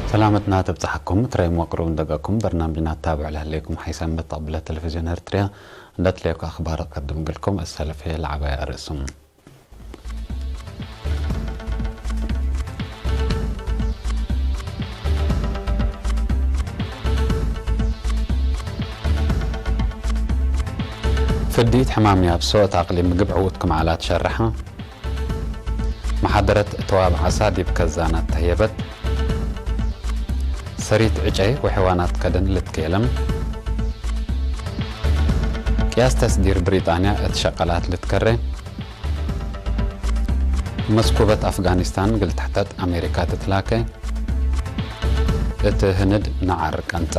ሰላመትና ተብጽሓኩም፣ ትራይ መቅሩብ እንደጋኩም በርናምጅና ታብዕ ለህሌኩም ሓይሰን በተቕብለ ቴሌቪዝዮን ኤርትርያ እንዳትለየኩ ኣኽባር ቀድም ግልኩም እሰለፈ ለዓባይ ኣርእስም። ፍዲት ሕማም ያብሶ እታ ኣቕሊም ምግብ ዕዉት ክመዓላ ትሸርሓ። መሓደረት ተዋብ ዓሳ ዲብ ከዛናት ተህየበት። ሰሪት ዕጨይ ወሕዋናት ከደን ልትከየለም። ቅያስ ተስዲር ብሪጣንያ እት ሸቀላት ልትከረ። መስኩበት ኣፍጋኒስታን ግልታሕተት ኣሜሪካ ትትላከ። እት ህንድ ነዓር ቀንጻ።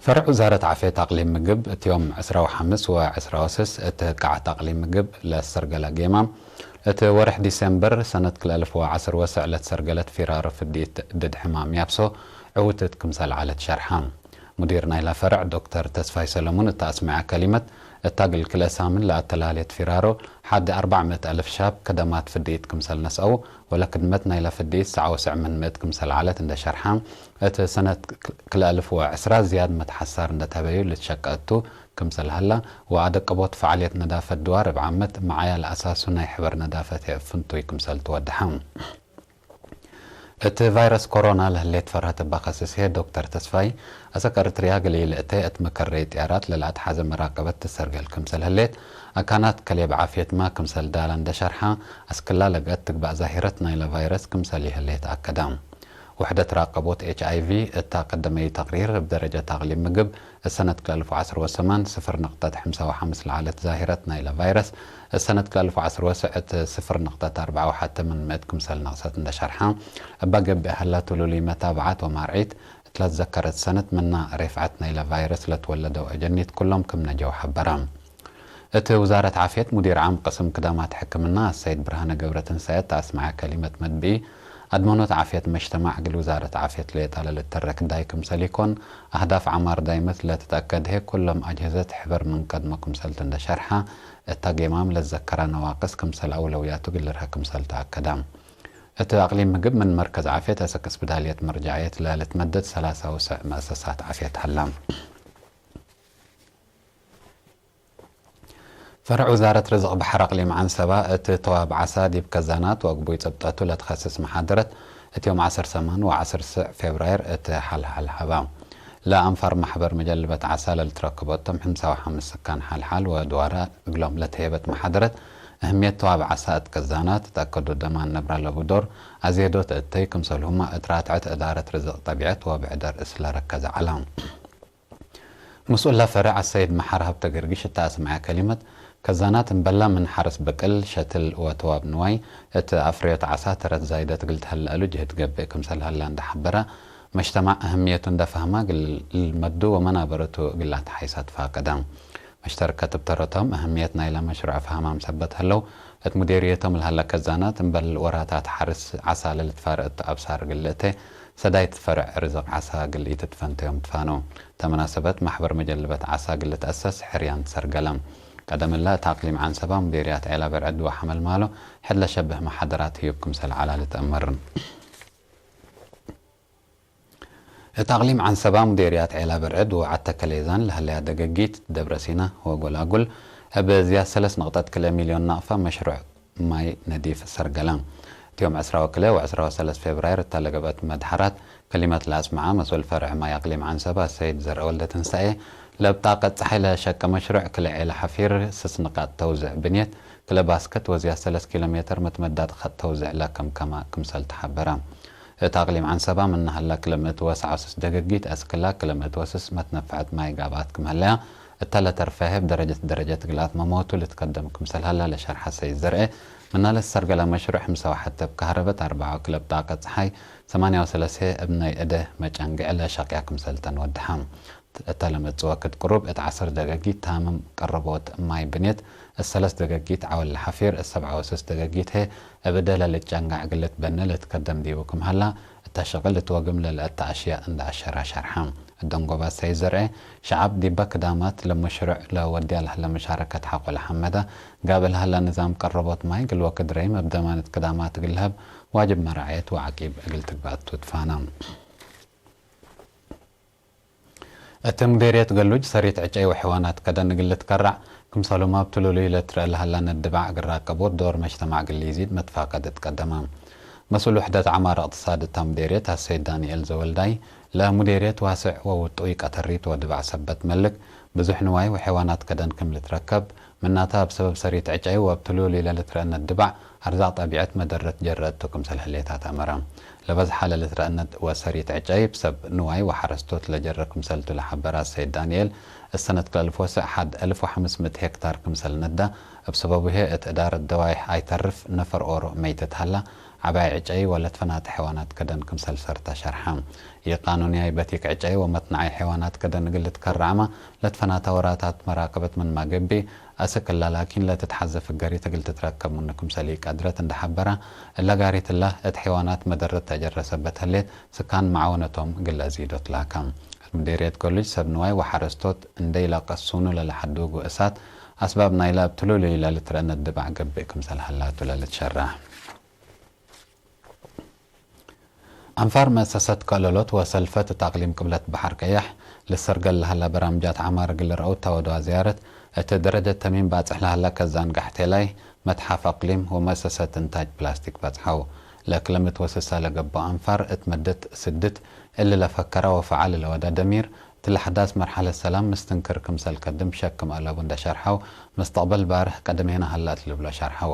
ፈርዕ ውዛረት ዓፌት ኣቕሊም ምግብ እትዮም ዕስራ ወሓምስ ወዕስራ ወስስ እትህቃዕ ኣቕሊም ምግብ ለሰርገለ ጌማ እቲ ወርሕ ዲሴምበር ሰነት ክልተ ኣልፍ ወዓሰርተ ወስዕ ለትሰርገለት ፊራሮ ፍዲት ድድ ሕማም ያብሶ ዕውትት ክምሰል ዓለት ሸርሓ። ሙዲር ናይላ ፈርዕ ዶክተር ተስፋይ ሰለሙን እታ ኣስሚዓ ከሊመት እታ ግል ክልተ ሳምን ለኣተላልየት ፊራሮ ሓዲ ኣርባዕ ምእት ኣልፍ ሻብ ከደማት ፍዲት ክምሰል ነስአው ወለ ክድመት ናይላ ፍዲት ሰዓው ስዕ ምን ምእት ክምሰል ዓለት እንደ ሸርሓ እቲ ሰነት ክልተ ኣልፍ ወዕስራ ዝያድ መትሓሳር እንደ ተበዩ ልትሸቀ እቱ ክምሰል ሃላ ወኣደቀቦት ፈዓልየት ነዳፈት ድዋር እብ ዓመት መዓያ ለኣሳሱ ናይ ሕበር ነዳፈት የእፍንቱይ ክምሰል ትወድሓ። እቲ ቫይረስ ኮሮና ለህሌት ፈርሀት እባ ከስስሄ ዶክተር ተስፋይ፣ ኣሰክ ኤርትርያ ገለ ይልእተ እት መከረይ ጥያራት ለልኣትሓዘ መራቀበት ትሰርገል ክምሰል ህሌት፣ ኣካናት ከሌብ ዓፍየትማ ክምሰል ዳላ እንደሸርሓ፣ ኣስክላ ለግአት ትግባእ ዛሂረት ናይለ ቫይረስ ክምሰል ይህሌት ኣከዳ። ውሕደት ራቀቦት ኤች ኣይ ቪ እታ ቀደመይ ተቅሪር ብደረጃ ታቅሊም ምግብ እሰነት ክልተ ኣልፍ ወዓሰርተ ሰማን ስፍር ነቕጠት ሓምሳ ወሓምስ ለዓለት ዛሂረት ናይለ ቫይረስ፣ እሰነት ክልተ ኣልፍ ወዓሰርተ ስዕት ስፍር ነቕጠት ኣርብዓ ወሓተ ምን ምእት ክምሰል ነቕሰት እንደሸርሓ፣ እባ ገብእ ሃላ ትሉሉይ መታብዓት ወማርዒት እትላ ዝዘከረት ሰነት ምና ሬፍዓት ናይለ ቫይረስ ለትወለደው ኣጀኒት ኩሎም ክም ነጀው ሓበራ። እቲ ውዛረት ዓፍየት ሙዲር ዓም ቅስም ክዳማት ሕክምና ኣሰይድ ብርሃነ ገብረትንሳኤ እተኣስመዐ ከሊመት መድብኢ፣ ኣድመኖት ዓፍየት መጅተማዕ እግል ውዛረት ዓፍየት ሌጣ ለልተረክ ዳይ ክምሰል ኢኮን፣ ኣህዳፍ ዓማር ዳይመት ለትትኣከድሄ ኩሎም ኣጅህዘት ሕበር ምን ቀድሞ ክምሰልት እንደ ሸርሓ፣ እታ ጌማም ለዘከራ ነዋቅስ ክምሰል ኣውለውያቱ እግል ልርሀ ክምሰል ተኣከዳ። እቲ ኣቅሊም ምግብ ምን መርከዝ ዓፍየት ኣሰክ እስብዳልየት መርጃዕየት ለልትመደድ ሰላሳ ውሰዕ መእሰሳት ዓፍየት ሃላ። ፈርዕ ውዛረት ርዝቕ ባሕር ኣቕሊም ዓንሰባ፣ እቲ ተዋብ ዓሳ ዲብ ከዛናት ወግቡይ ጽብጠቱ ለትኸስስ መሓደረት፣ እቲ ዮም ዓሰርተ ሰማን ወዓሰርተ ስዕ ፌብራይር እቲ ሓልሓል ሃባ። ለኣንፋር ማሕበር መጀልበት ዓሳ ለልትረክቦ እቶም ሕምሳ ወሓምስ ስካን ሓልሓል ወድዋራ እግሎም ለተሄበት መሓደረት፣ እህምየት ተዋብ ዓሳ እት ከዛናት፣ እት ኣከዶ ደማን ነብራ ለቡ ዶር፣ ኣዜዶ ተእተይ ክምሰልሁማ እት ራትዐት እዳረት ርዝቕ ጠቢዐት ወብዕደር እስለ ረከዘ ዓላ። ምስኡላ ፈርዕ ኣሰይድ መሓር ሃብተ ገርጊሽ እታ ኣስምዐ ከሊመት፣ ከዛናት እምበላ ምን ሓርስ ብቅል፣ ሸትል ወተዋብ ንዋይ፣ እት ኣፍርዮት ዓሳ ተረት ዛይደት እግል ተህልአሉ ጅህድ ገብእ ክምሰል ሀላ እንደሓበራ፣ መጅተማዕ እህምየቱ እንደፋህማ እግል ልልመዱ ወመናበረቱ እግል ኣተሓይሳ ትፋቀዳ። መሽተርከት እብ ተረቶም እህምየት ናይላ መሽሩዕ ፋህማም ሰበት ሀለው፣ እት ሙዴርየቶም ለሀለ ከዛናት እምበል ወራታት ሓርስ ዓሳ ለልትፋረእ እቱ ኣብሳር እግል ልእተ፣ ሰዳይት ፈርዕ ርዝቕ ዓሳ እግል ኢትትፈንተዮም ትፋነው። ተመናሰበት ማሕበር መጀልበት ዓሳ እግል ልትአሰስ ሕርያን ትሰርገለ። ቀደምላ እት ኣቅሊም ዓንሰባ ሙዴርያት ዔላ በርዕድ ወሐመልማሎ ሕድ ለሸብህ መሓደራት ህዩብ ክምሰል ዓላ ልትአመር። እት ኣቅሊም ዓንሰባ ሙዴርያት ዔላ በርዕድ ወዓተ ከሌዛን ለሀለያ ደገጊት ደብረ ሲና ወጎላጉል እብ ዝያድ ሰለስ ነቕጠት ክልተ ሚልዮን ናቕፋ መሽሩዕ ማይ ነዲፍ ሰርገላ። እቲዮም ዕስራ ወክልኤ ወዕስራ ወሰለስ ፌብራይር እታ ለገብአት መድሓራት ከሊመት ለአስመዓ መስኡል ፈርዕ ማይ ኣቅሊም ዓንሰባ ሰይድ ዘርአ ወልደ ትንሳኤ፣ ለብጣቀት ጸሓይ ለሸቀ መሽሩዕ ክልኤ ለሓፊር ስስ ንቃጥ ተውዝዕ ብንየት ክልኤ ባስከት ወዝያ ሰለስ ኪሎ ሜትር መትመዳድ ኸጥ ተውዝዕ ለከምከማ ክምሰል ተሓበረ። እት ኣቅሊም ዓንሰባ ምናሃላ ክልምእት ወሰዓስስ ደገጊት አስክላ ክልምእት ወስስ መትነፍዐት ማይ ጋብኣት ክምሀለያ፣ እታ ለተርፈ ህብ ደረጀት ደረጀት ግልኣት መሞቱ ልትከደም ክምሰል ሀላ ለሸርሐ ሰይድ ዘርኤ፣ ምናለ ዝሰርገለ መሽሩዕ ሕምሳ ወሓተ እብ ካህረበት ኣርብዓ ክለብ ጣቀ ጸሓይ ሰማንያ ወሰለሰ እብ ናይ እደ መጨንግዕ ለሸቅያ ክምሰልተን ወድሓ። እተለመጽወ ክትቅሩብ እት ዓሰር ደገጊት ታምም ቀረቦት ማይ ብኔት፣ እሰለስ ደገጊት ዓወል ሓፊር፣ እሰብዓ ወሰስ ደገጊት ሄ እብደለ ልጫንጋዕ ግልት በነ ልትከደም ዲቡ ክምሃላ እታ ሸቕል እትወግም ለልአታ ኣሽያ እንዳ ኣሸራ ሸርሓ። እደንጎባ ሰይ ዘርኤ ሸዓብ ዲባ ክዳማት ለመሽሩዕ ለወዲያ ለህለ መሻረከት ሓቆ ለሐመዳ ጋብ ለሃላ ንዛም ቀረቦት ማይ ግልወ ክድረይም እብ ደማነት ክዳማት ግልሀብ ዋጅብ መራዕየት ወዓቂብ እግል ትግባእቱ ትፋና። እቲ ሙዴርየት ገሉጅ ሰሪት ዕጨይ ወሕዋናት ከደን እግል ልትከራዕ፣ ክምሰሉም ኣብ ትሉሉይ ለትረአ ለሃላ ነድባዕ እግል ራቀቦት ዶር መጅተማዕ እግል ሊዚድ መትፋቀድ እትቀደማ። መስኡል ውሕደት ዓማር እቅትሳድ እታ ሙዴርየት ኣሰይድ ዳንኤል ዘወልዳይ፣ ለሙዴርየት ዋስዕ ወውጡይ ቀተሪት ወድባዕ ሰበት መልክ፣ ብዙሕ ንዋይ ወሕዋናት ከደን ክም ልትረከብ፣ ምናታ ኣብ ሰበብ ሰሪት ዕጨይ ወእብ ትሉሉይ ለልትረአ ነድባዕ ኣርዛቅ ጠቢዐት መደረት ጀረ እቱ ክምሰል ህሌታት ኣመረ። ለበዝሓ ለልትረአነት ወሰሪት ዕጨይ ብሰብ ንዋይ ወሓረስቶት ለጀረ ክምሰልቱ ለሓበራ ሰይድ ዳንኤል፣ እሰነት ክለልፍ ወስዕ ሓድ እልፍ ወሓምስ ምእት ሄክታር ክምሰል ነዳ፣ እብ ሰበቡሄ እት እዳረት ደዋይሕ ኣይተርፍ ነፈር ኦሮ መይተት ሃላ፣ ዓባይ ዕጨይ ወለትፈናተ ሐይዋናት ከደን ክምሰል ሰርታ ሸርሓ። ኢቃኑንያይ በቲክ ዕጨይ ወመትናዓይ ሐይዋናት ከደን እግል ልትከራዕማ ለትፈናታ ወራታት መራቀበት ምንማ ገቢ፣ ኣስክላ ላኪን ለትትሓዘ ፍገሪት እግል ትትረከብ ምኑ ክምሰል ኢቀድረት እንደሓበራ፣ እለ ጋሪት እላ እት ሐይዋናት መደረት ተጀረሰበት ህሌት፣ ስካን መዓወነቶም ግለ ዚዶት ላካ። እት ሙዴርየት ገሉጅ ሰብ ንዋይ ወሓረስቶት እንደይላ ቀሱኑ ለለሓድጉ እሳት፣ ኣስባብ ናይላ እብ ትሉሉይ ለልትረአ ነድባዕ ገብእ ክምሰል ሃላቱ ለልትሸራሕ። ኣንፋር መእሰሰት ከለሎት ወሰልፈት እት ኣቅሊም ቅብለት በሓር ቀያሕ ልሰርገል ለሃላ በራምጃት ዓማር እግል ርአው እታ ወደዋ ዝያረት፣ እት ደረጀት ተሚም ባጽሕ ለሃላ ከዛን ጋሕቴላይ መትሓፍ ኣቅሊም ወመእሰሰት እንታጅ ፕላስቲክ በጽሐው። ለክለምት ወስሳ ለገቦ ኣንፋር እት መደት ስድት እሊ ለፈከራ ወፈዓል ለወዳ ደሚር፣ እትለ ሐዳስ መርሐለት ሰላም ምስትንክር ክምሰል ከድም ሸክም አለቡ እንደ ሸርሐው፣ መስተቅበል ባርህ ቀደሜና ሀላ እት ልብሎ ሸርሐው።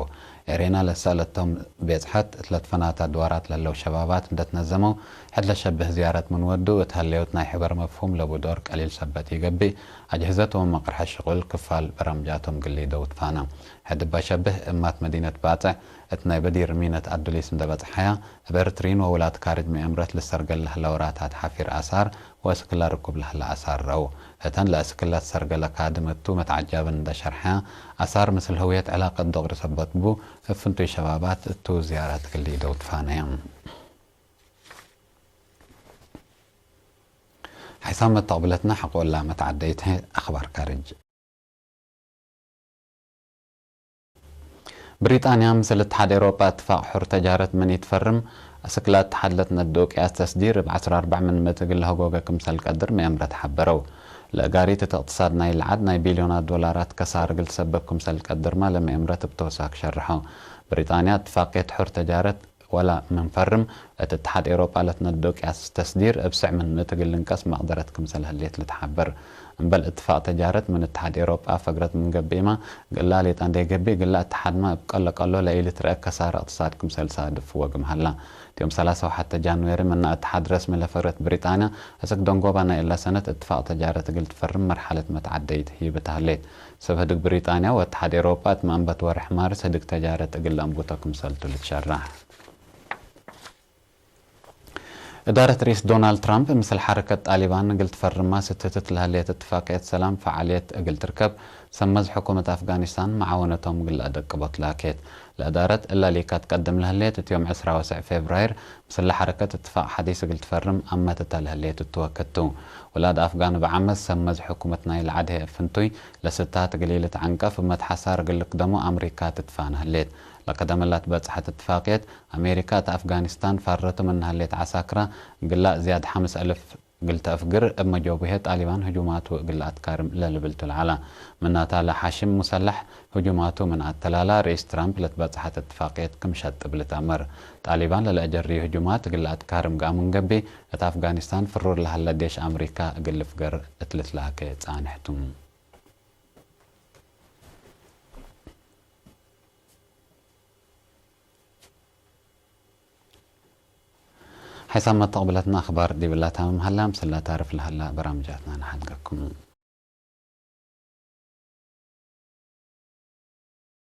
ኤሬና ለሰአለቶም ቤጽሐት እት ለትፈናታ ድዋራት ለለው ሸባባት እንደ ትነዘመው፣ ሕድ ለሸብህ ዝያረት ምን ወዱ፣ እት ሀለዮት ናይ ሕበር መፍሁም ለቡ ዶር ቀሊል ሰበት ኢገብእ፣ አጅህዘት ወመቅርሐ ሽቁል ክፋል በራምጃቶም ግሊ ደው ትፋና። ሕድ እባ ሸብህ እማት መዲነት ባጽዕ፣ እት ናይ በዲር ሚነት አዱሊስ እንደ በጽሐያ፣ እብ ኤርትሪን ወውላድ ካርጅ መኤምረት ልሰርገል ለህለ ወራታት ሓፊር አሳር፣ ወእስክላ ርኩብ ለህለ አሳር ረአው። እተን ለእስክላ ትሰርገለ ካድም እቱ መትዓጃብን እንደ ሸርሐያ፣ አሳር ምስል ህውየት ዕላቀት ዶቅሪ ሰበት ቡ፣ እብ ፍንቱይ ሸባባት እቱ ዝያራት ክሊ ደው ትፋነየ። ሓይሳም መተቅብለትና ሐቆላ መትዓደይት አኽባር ካርጅ። ብሪጣንያ ምስል እትሓድ ኤውሮጳ እትፋቕ ሑር ተጃረት ምን ኢትፈርም፣ ኣስክላ እትሓድ ለትነድእ ቅያስ ተስዲር እብ ዓሰርተ ኣርባዕ ምን ምእት እግል ለሀጎገ ክምሰል ቀድር መኤምረት ሓበረው። ለእጋሪት እቲ እቅትሳድ ናይ ለዓድ ናይ ቢልዮናት ዶላራት ከሳር እግል ትሰበብ ክምሰል ቀድርማ ለመኤምረት እብ ተወሳክ ሸርሖ። ብሪጣንያ እትፋቅየት ሑር ተጃረት ወላ ምን ፈርም፣ እት እትሓድ ኤውሮጳ ለትነድእ ቅያስ ተስዲር እብ ስዕ ምን ምእት እግል ልንቀስ መቅደረት ክምሰል ህሌት ልትሓበር። እምበል እትፋቅ ተጃረት ምን እትሓድ ኤውሮጳ ፈግረት ምን ገብእማ፣ ግላ ሌጣ እንዴ ገብእ፣ ግላ እትሓድማ እብ ቀሎ ቀሎ ለኢልትረአ ከሳረ እቅትሳድ ክምሰል ሳድፍ ወግም ሀላ። ዮም ሰላሳ ወሓደ ጃንዌሪ ምና እትሓድ ረስሚ ለፈግረት ብሪጣንያ፣ እስክ ደንጎባ ናይ እላ ሰነት እትፋቅ ተጃረት እግል ትፈርም መርሐለት መትዓደይት ሂብት ሀሌት። ሰብ ህድግ ብሪጣንያ ወእትሓድ ኤውሮጳ እት መአንበት ወርሕ ማርስ ህድግ ተጃረት እግል ለእንቡቶ ክምሰልቱ ልትሸራሕ። እዳረት ርኢስ ዶናልድ ትራምፕ ምስል ሐረከት ጣሊባን እግል ትፈርማ ስትትት ለህሌት እትፋቅየት ሰላም ፈዓልየት እግል ትርከብ፣ ሰመዝ ሕኩመት አፍጋኒስታን መዓወነቶም እግል ለአደቅቦት ላኬት። ለእዳረት እላ ሊካ ትቀድም ለህሌት እት ዮም ዕስራ ወስዕ ፌብራይር ምስል ለሐረከት እትፋቅ ሐዲስ እግል ትፈርም አመትታ ለህሌት እትወክድ ቱ። ውላድ አፍጋን እብ ዓመት ሰመዝ ሕኩመት ናይ ለዓድሄ እብ ፍንቱይ ለስታት እግል ኢልትዐንቀፍ እብ መትሐሳር እግል ልክደሞ አምሪካ ትትፋነ ህሌት። ለቀደመ ላትበጽሐት እትፋቅየት፣ አሜሪካ እት አፍጋኒስታን ፋረቱ ምን ሀሌት ዐሳክራ ግላእ ዝያድ ሐምስ አልፍ እግል ተአፍግር፣ እብ መጆቡሄ ጣሊባን ህጁማቱ እግል ለአትካርም ለልብልቱ ለዐላ። ምናታ ለሐሽም ሙሰላሕ ህጁማቱ ምን አተላላ፣ ርኢስ ትራምፕ ለትበጽሐት እትፋቅየት ክም ሸጥብ ልትአመር። ጣሊባን ለለአጀርዩ ህጁማት እግል ለአትካርም ገአ ምን ገብእ፣ እት አፍጋኒስታን ፍሩር ለሀለ ዴሽ አምሪካ እግል ልፍገር እት ልትላኬ ጻንሕቱ። ሓይሳብ መተቕብለትና ኣኽባር ዲብላ ታምም ሃላ፣ ምስላ ታርፍ ለሃላ በራምጃትና ንሓድገኩም።